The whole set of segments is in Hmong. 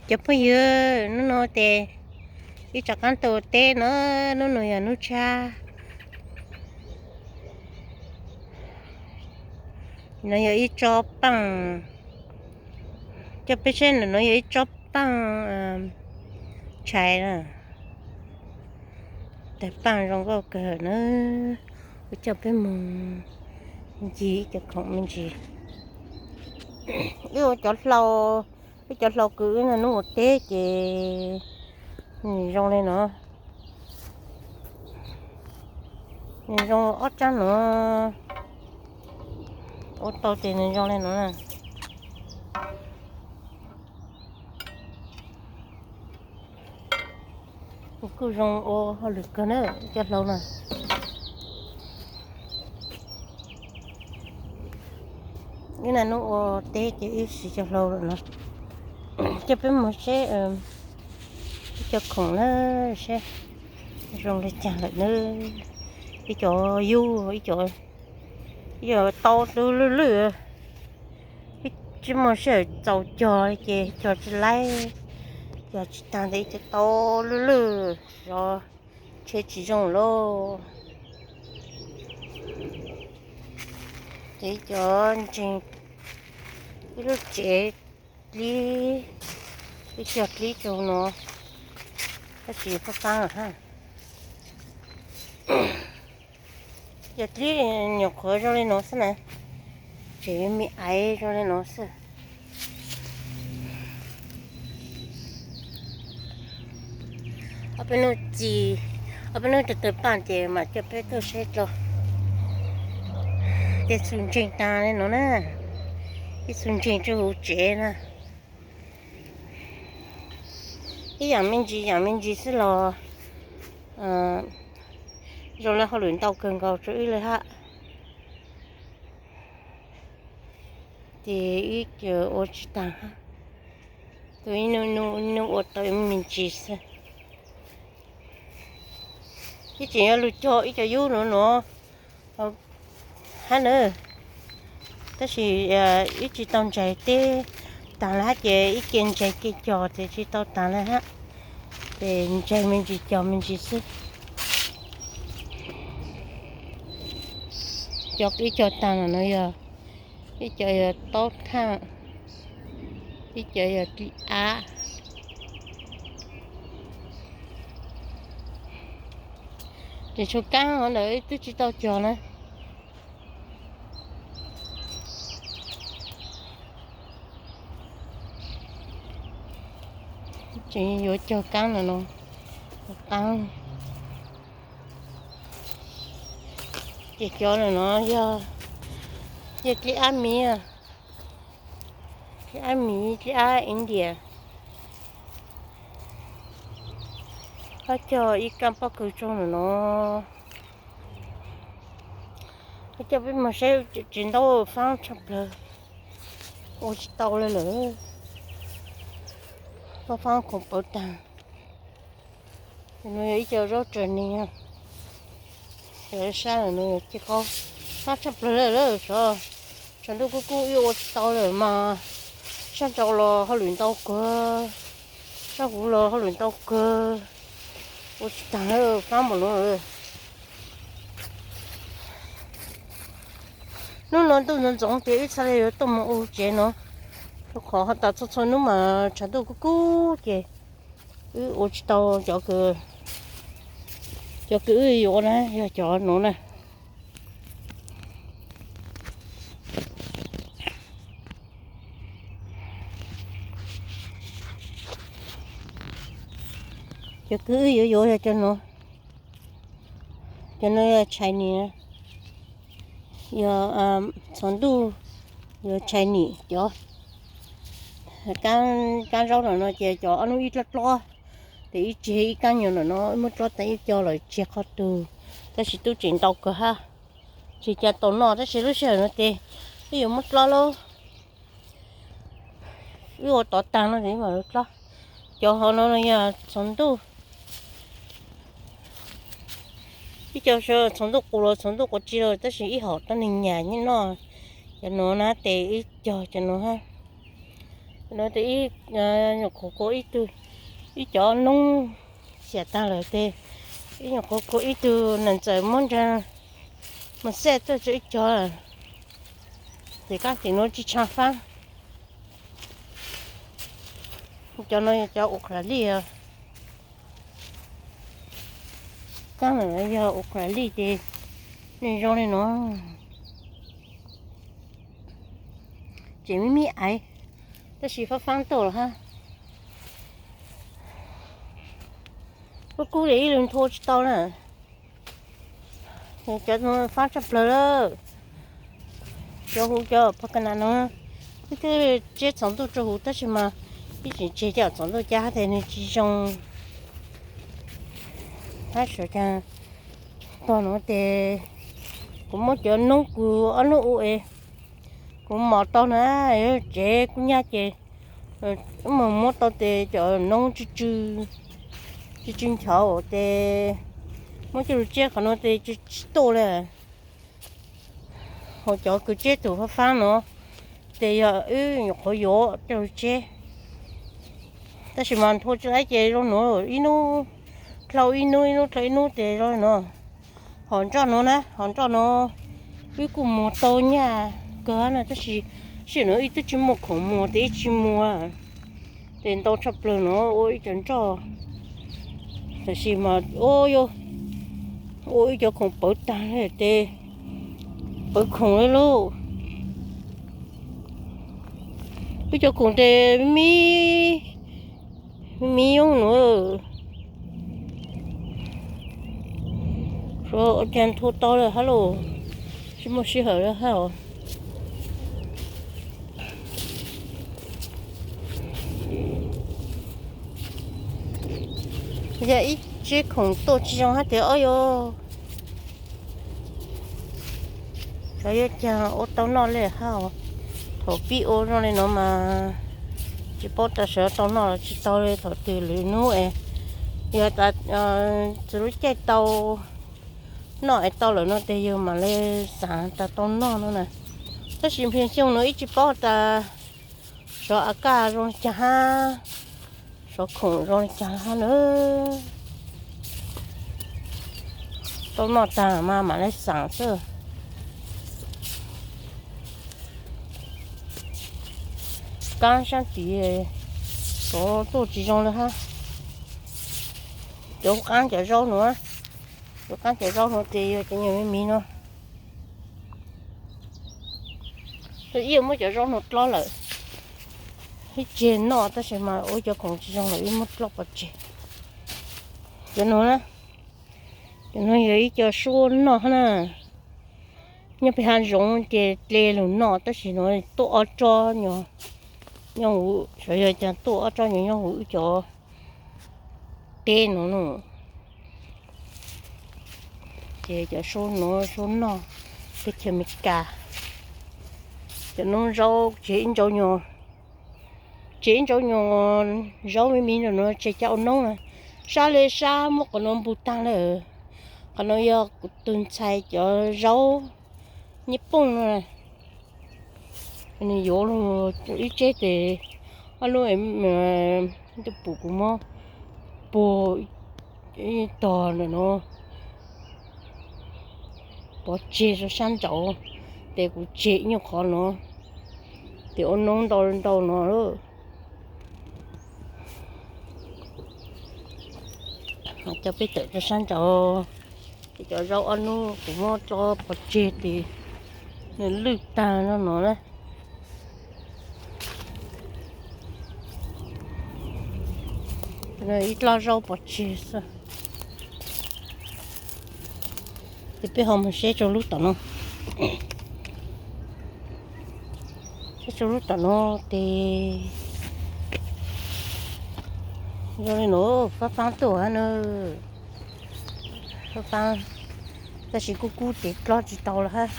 Cov phooj ywg, hnub no ces ib tsam qaab tau ua teb no, hnub no yog hnub tshab. No yog ib tsob paaj, coj peb saib no, no yog ib tsob paaj tshais na. Tawg paaj zoo nkauj kawg na. Wb coj peb moog ncig ib cov khoom me ntsis. Wb ua cov hlau, wb cov hlau kws wb niaj hnub ua teb ces nws zoo li no. Nws zoo ob tsaab no, ua tau ces nws zoo li no na. Kuj zoo ua hauj lwm kawg na, cov hlau na. Wb niaj hnub ua teb ces wb siv cov hlau lawm no. Coj peb moog saib ib cov khoom na, saib zoo le caag lawm na. Ib cov yub, ib cov, ib cov tau lwj lwj, tsi muaj sij hawm txaus cog ces cog tsi laib, cog tsi taag tes ib cov tau lwj lwj, zov tsheb tsi zoo lauj. Ces ib cov ntseeg, ib lub tsev dlib, ib cov dlib rau no, tab sis faab faab lawm hab. Cov dlib nyuam qhuav zoo li no xwb na, tseem me aiv zoo li no xwb. Ob peb hnub txi, ob peb hnub tawg tawg paaj ces mam coj peb tuaj saib dlua. Tej txhu ntseeg taag li no na, ib txhu ntseeg rau huv tsev na. Ib yaam me ntsis yaam me ntsis xwb los zoo le hauj lwm ntau kawg nkaus rau wb le hab. Ces wb ua tsi taag hab, tus ib nub ua tau me ntsis xwb. Ib tseem yuav lug cog ib co yub nuav nuav hab na, tab sis ib tsi tau ntsais teb taag le hab ces ib ke ntsais ke cog ces tsi tau taag le hab, ces ntsais me ntsis cog me ntsis xwb. Cov ib co taag no yog, ib co yog taub thaaj, ib co yog dlib ab. Ces tshuav kaab hov ntawm wb twb tsi tau cog na. Tseem yuav cog kaab no no, kaab. Ces cov no no yog, yog dlib ab miv, dlib ab miv, dlib ab India. Hab cog ib kaab pob kws tsaug no no. Coj peb moog saib, tsev ntaub faab tshaj plawg, ua tsi tau le lawm, faab faab khoom pawv taag. No yog ib co zaub tsaws ni, sab no yog ci qaub, faab tshaj plawg le lawm, tshav ntuj kub kub wb ua tsi tau lawm mas, sab nrau los hauj lwm ntau kawg, sab huv los hauj lwm ntau kawg, ua tsi taag, faab npaum nuav. Hnub no ntuj ntxoov ntxoov ces wb txhaj le yuav tuaj moog ua tsev no, rau qhov has tas txhua txhua hnub mas tshav ntuj kub kub ces wb ua tsi tau cov kws, cov kws wb yuav ua na yog cov nuav na. Cov kws wb yuav yuav yog cov nuav, cov nuav yog Chinese, yog txhuv ntuj, yog Chinese cov. Kaab zaub no no ces cov ob nub ib dlob dlob, ces ib tsig ib kaab nyuag no no muab dlob tas ib co lawm tseg qhov twg, tab sis tub tseem ntau kawg hab. Tsis ca tau noj tab sis lub sij hawm no ces wb yuav muab dlob lauj. Wb ua tov taag no es mam dlob. Cov hov no yog txhuv ntuj. Ib co txhuv ntuj qus los txhuv ntuj quav tsi los tab sis ib hom tuab neeg nyam noj. Cov nuav na ces wb cog cov nuav hab. No tes ib nyuam qhuav kua ib tug, ib cov noob xiam tag lawm tes ib nyuam qhuav kua ib tug nees txawm muab nrag mas xaj tuaj tso ib cov. Ces kab tim no tsis tshaj fab. Cov no yog cov ua qham lij os. Kab no yog ua qham lij ces nej zoo li no. Ces me me aiv, tab sis fab fab tuaj lawm hab. Kub kub li ib lwg nthua tsis tau na. Cov no fab tshaj plaws lawm. Cov huv cov pha ka nas no, ib tug tseb txhov ntuj rau huv tab sis mas ib tseem tseg cov txhov ntuj cab tes nws tsis zoo. Hab sawv tog no tes kuv muab cov noob kuv ob lub ua es kuv mos tau na, tsev kub nyab ces mus muab tau tes cov noob tsw tsw, tsw tsw nchov tes muab coj lug tsiab qhov no tes tsis tuaj li. Ho cov kws tseb tus fab fab no tes yog wb nyuam qhuav yuav coj lug tseb, tab sis mas nthua tsis laib ces zoo nuav ib nub dlhau ib nub, ib nub dlhau ib nub tes zoo li no. Hom nroj nuav na, hom nroj nuav wb kuj muag tau nyaj kawg na, tab sis sij hawm nuav wb twb tsis muaj khoom muag tes wb tsis muag. Tes ntau tshaj plaws nuav ua ib cov nroj, tab sis mas ua, ua ib cov khoom pawv tag tes pawv khoom li lauj. Wb cov khoom tes me me, me me yooj nuav. Suav ua cas nthua tau lawm hab lauj, tsis muaj sij hawm lawm hab os. Yog ib tseb khoom tuaj tsis zoo hab tias ob yog. Xyov yuav cas ua tau noj li hab os. Thaum pib ua zoo li no mas tsis paub tas xyov tau noj los tsis tau li. Thaum twg lwm hnub es yog tas txug lub caij tau noj es tau lawm no tes yog mam li xaav tas tau noj no na. Tab sis Nplog Xyooj no ib tsis paub tas xyov a kaj zoo li cas hab, xyov khoom zoo li cas hab na. Tau noj tag mas mam li xaav xwb. Kaab saab tid xyov tuaj tsis zoo li hab. Cov qaab cov zaub nuav, cov qaab cov zaub nuav tes yog cov nyuag me me no. Ib muab cov zaub nuav dlob lawm, ib tseg noj tab sis mas ua cov khoom tsis zoo lawm ib muab dlob pov tseg. Cov nuav na, cov nuav yog ib co suab noj hab na. Nyob peg hav zoov ces dle lug noj tab sis nuav tuaj ob tsob nyuag nyob huv, xyov yog cas tuaj ob tsob nyuag nyob huv wb cov teb nuav no. Ces cov suab nuav suab noj teb chaws Amelikas. Cov noob zaub tseg ib ntsau nyuag, tseg ib ntsau nyuag zaub me me no nuav tseg cov ua noob na. Sab le sab muab qhov nuav npug taag lawm. Qhov nuav yog kuv tug ntxhais cov zaub nyab pooj no. Nws yuav lug ib tseb tes ob lub, ntuj pum kuv muab puag ib tog ntawm nuav pov tseg rua sab nraud, tes kuv tseg ib nyuag qhov nuav, tes ua noob ntau ntau no lawm. Coj peb tawm rua sab nraud, ces cov zaub ob hnub kuv muab dlob pov tseg tes nws lwj tag no no na. Ib dlob zaub pov tseg xwb. Ces peb ho mus saib rau lub tom no. Saib rau lub tom no tes zoo li no, faab faab tuaj hab na. Faab faab, tab sis kub kub ces dlob tsis tau lawm hab.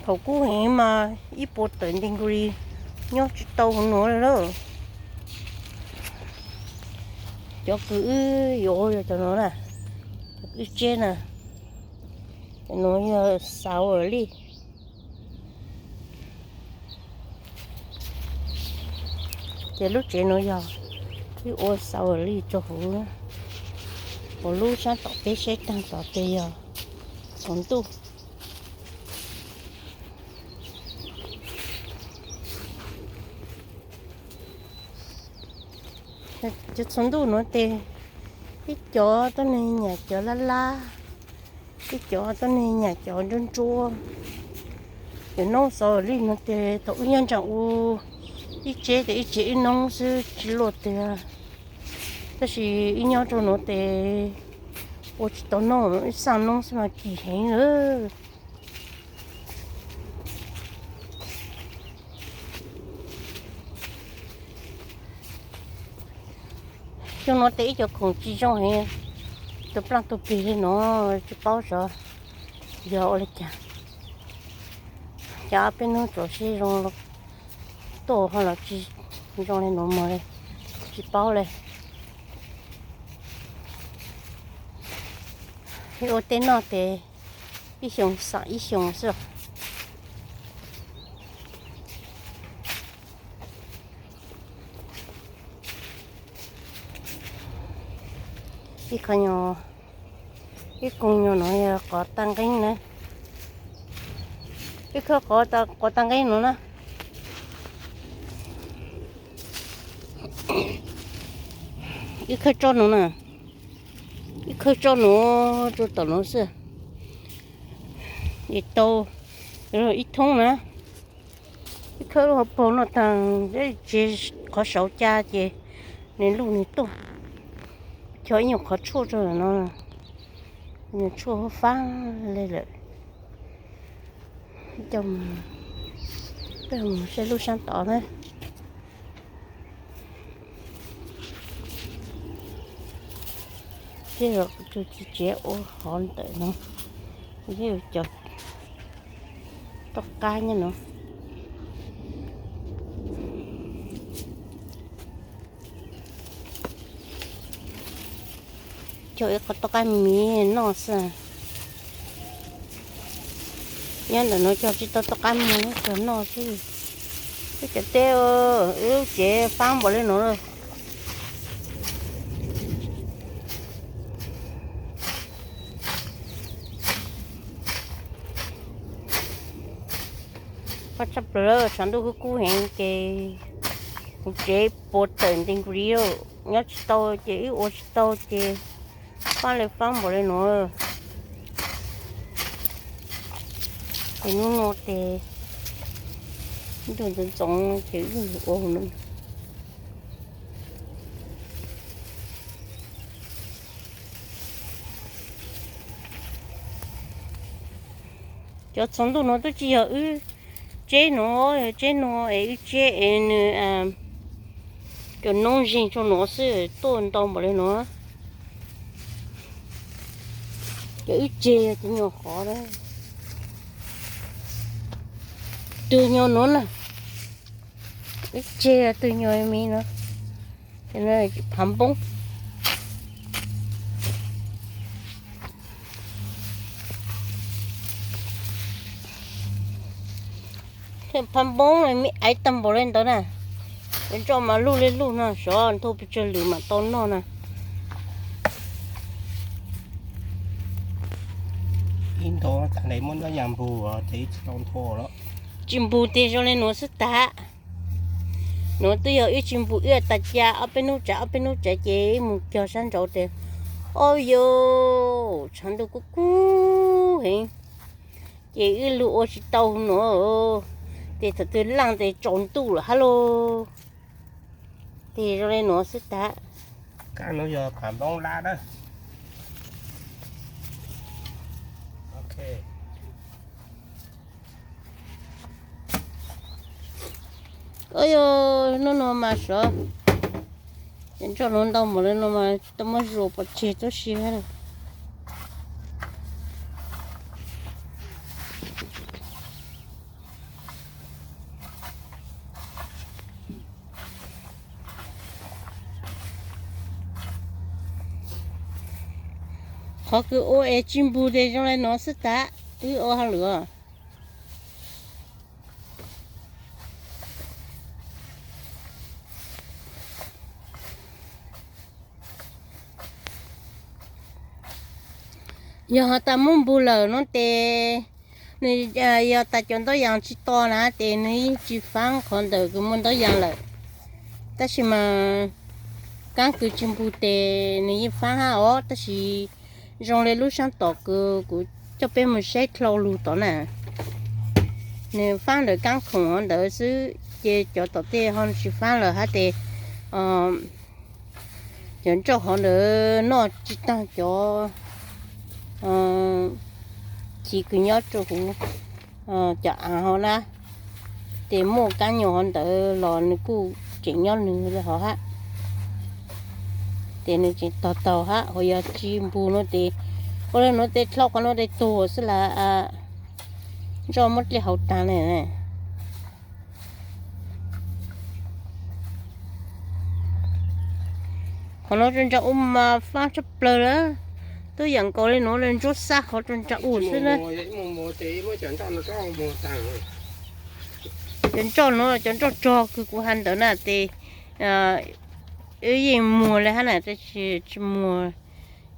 Thaum kub heev mas ib puas tawm nti nkaus li nyob tsis tau huv nuav lawm. Cov kws wb yuav yog cov nuav na, cov kws wb tseb na, cov nuav yog sour li. Ces lub tsev no yog ib ua xaus li rau hauv, hauv lub sab tom peb saib tag tod ces yog tsaus ntuj. Cov tsaus ntuj nuav tes ib cov tuab neeg nyam cov lab lab, ib cov tuab neeg nyam cov ntsuab ntsuab. Cov noob xaus li no tes thaum wb nyob nraag u ib tseb tes ib tseb ib noob xwb tsis luaj tiag. Tab sis wb nyob rau nuav tes ua tsis tau noob, ib xaaj noob xwb mas kim heev lawm. Xyoo nuav tes ib cov khoom tsis zoo heev, tus plaaj tus plig li no tsis paub xyov yog ua li cas. Cov ob peb hnub tuaj sib zoo tuaj ho los tsis zoo li nuav mog li, tsis paub li. Ua tej noj tes ib xyoos xam ib xyoos xwb. Ib qho nyuag, ib koog nyuag no yog qhov tag nqeeb na. Ib khawb qhov tag nqeeb no na. Ib khawb tsob no na. Ib khawb tsob no rau tom no xwb. Es tau ib thoob na. Ib khawb lub hauv paug noj taag, tsis qhov saud ca ces nws luj nws tuaj. Cog ib nyuag qhov tshuaj rau no, nyuag tshuaj huv faab le lawm. Coj mus, peb mus saib lub saab tod na. Thiab yog tus txiv tsev ua hov ntawm no, thiab cov toj qab nyob no. Cog ib qho toj qab miv noj xwb. Nyob ntawm no cog tsis tau toj qab miv, cog noj xwb. Wb cov teb, wb lub tsev faab npaum li no lawm. Faab tshaj plaws, tshav ntuj kub kub heev ces kuv tsev puas tawm ntees nkaus li. Nyob tsis tau ces wb ua tsis tau ces faab li faab npaum li no. Ces hnub no ces ntuj ntxoov ntxoov ces wb ua no. Cov tsaus ntuj no twb tsis yog wb tseb no, yog tseb no es wb tseb es nws cov noob zeeg tsaus no xwb tuaj ntau npaum li no. Cov wb tseg cov nyuag qhov, twg nyuag no na, wb tseg twg nyuag me no, phav npoob. Phav npoob me aiv tag npaum li ntawd na, cov ntsuab mas luj li luj no, xyov ntuj pes tsawg lwm mam tau noj na. Ib nthua tag nrho muab nyob yas npug ces tsis tau nthua lawm. Tsis npug tiag zoo li nuav xwb tag. Nuav twb yog wb tsis npug, wb tas ca ob peb hnub tsav ob peb hnub tsav ces wb mus cog sab nraud tes, o yos, tshav ntuj kub kub heev ces wb lug ua tsis tau nuav. Ces thaum twg laaj tes tsaus ntuj lawm hab lauj. Ces zoo li nuav xwb tag. Kab nuav yog phav npoob lab na. O yos, nub nua mas sov, cov ntsuab nuav ntau npaum li no mas tsis tau muab zuas pov tseg tub si. Qhov kws ua es tsis npug tes zoo li nuav xwb tag, wb ua hauj lwm. Yog tas muab npug lawm no ces nws, yog tas cov ntaub yas tsis to na ces nws yeej tsis faab qhov ntawm kws muaj ntaub yas lawm. Tab sis mas kaab kws tsis npug tes nws yeej faab hab os, tab sis zoo le lub saab tom kws kuv coj peb mus saib dlhau lug tod na, nws faab ntawm kaab khoom hov ntawd xwb, ces cov tom tej ho tsis faab lawm hab tes cov nroj hov ntawd noj tsis taag cov chiv kws nyob rua huv cov aav hov na, ces muaj kaab nyuas hov ntawd los nws kuj tseem nyob nws le hov hab. Ces nws tseem tog taug hab, ho yog tsis npug no ces ua le nuav tes dlhau qhov nuav tes tuag xwb las, nroj muab dlej hau taag na. Qhov no rua nra u mas faab tshaj plawg lawm, tub yam nkaus le nuav le ntsuab xab hov rua nra u xwb na. Cov nroj nuav cov nroj tsog kws kuv has ntawd na tes wb yeej muag le hab na, tab sis tsis muag,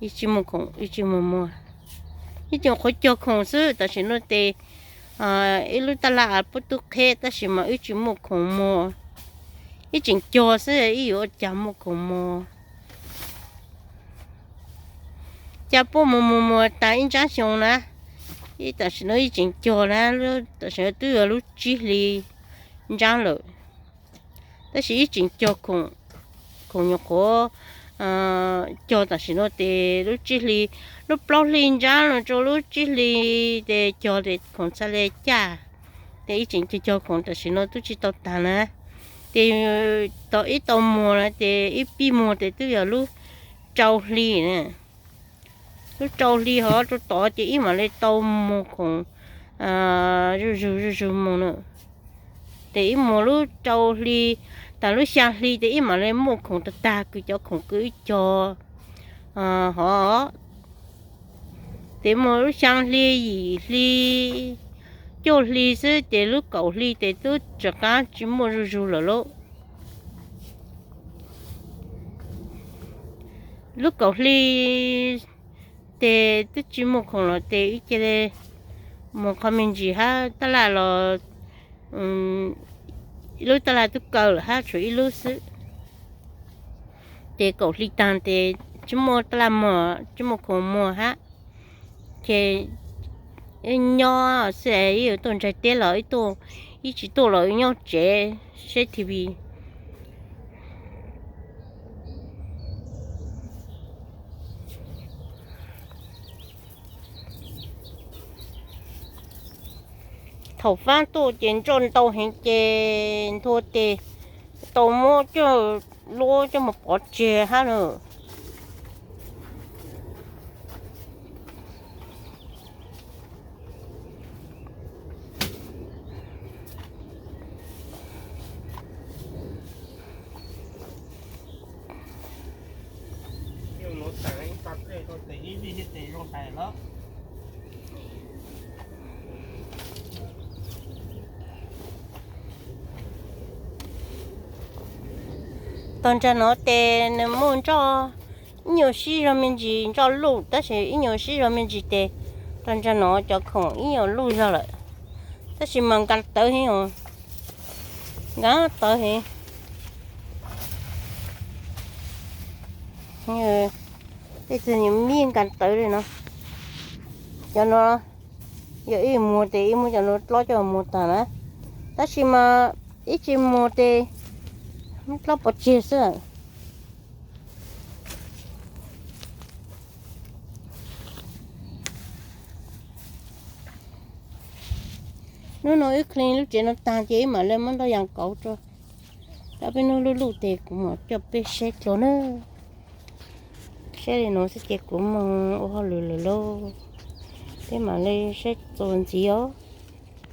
yeej tsis muag khoom, yeej tsis muag muag, yeej tseem qhuav cog khoom xwb. Tam sim no tes ib lub taj laj puab tub qheb tab sis mas wb tsis muaj khoom muag, ib tseem cog xwb ib yuav ua cas muaj khoom muag. Cas puab muag muag muag tas ib ntsab xyoo na, ib tam sim no ib tseem cog na, tam sim no twb yog lub tsib hli ntsab lawm, tab sis ib tseem cog khoom, khoom nyuam qhuav cog tam sim no tes lub tsib hli, lub plaub hli ntsab los rua lub tsib hli tes cog tes khoom txha le caj, tes ib tseem cog cog khoom tam sim no twb tsis tau taag na, tes tau ib tau muag na tes ib pib muag tes twb yog lub rau hli na. Lub rau hli hov rua tod ces ib mam le tau muag khoom zuj zug zuj zug moog na. Tes ib muag lub rau hli, tas lub xyaa hli tes ib mam le muaj khoom tag tag kws cov khoom kws wb cog hov. Tes muag lub xyaa hli, yim hli, cuaj hli xwb ces lub kaum hli tes twb rov qaab tsis muaj zuj zug lawm lauj. Lub kaum hli tes twb tsis muaj khoom los tes wb cia le muag qhov me ntsis hab taj laj los, lub taj laj twb kaw lawm hab tshuav ib lub xwb. Ces kaum hli taag tes tsis muaj taj laj muag, tsis muaj khoom muag hab. Ces nyob xwb, ib yuav tuaj ntsaig teb los ib tuaj, ib tsis tuaj los nyob tsev saib T V. Thaum faab tuaj ces nroj ntau heev ces nthua tes tau muab coj luab coj mus pov tseg hab na. Tog ntsa no tes nws muaj nroj ib nyuag sib zog me ntsis nroj luj, tab sis ib nyuag sib zog me ntsis tes tog ntsa no cov khoom ib nyuag luj zog lawm, tab sis mas nkas tawv heev os, nkas tawv heev. Tej tug nws me nkas tawv li no. Cov no yog ib muag tes ib muab cov no dlob coj muag tag na, tab sis mas ib tsis muag tes dlob pov tseg xwb. Hnub no wb clean lub tsev no tag ces wb mam le muab ntaub yas kauv rau. Tab peb hnub luj luj tes kuv mam coj peb saib dlua na. Saib li no xwb ces kuv moog ua hauj lwm lawm lauj. Peb mam le saib txuas ntxiv os.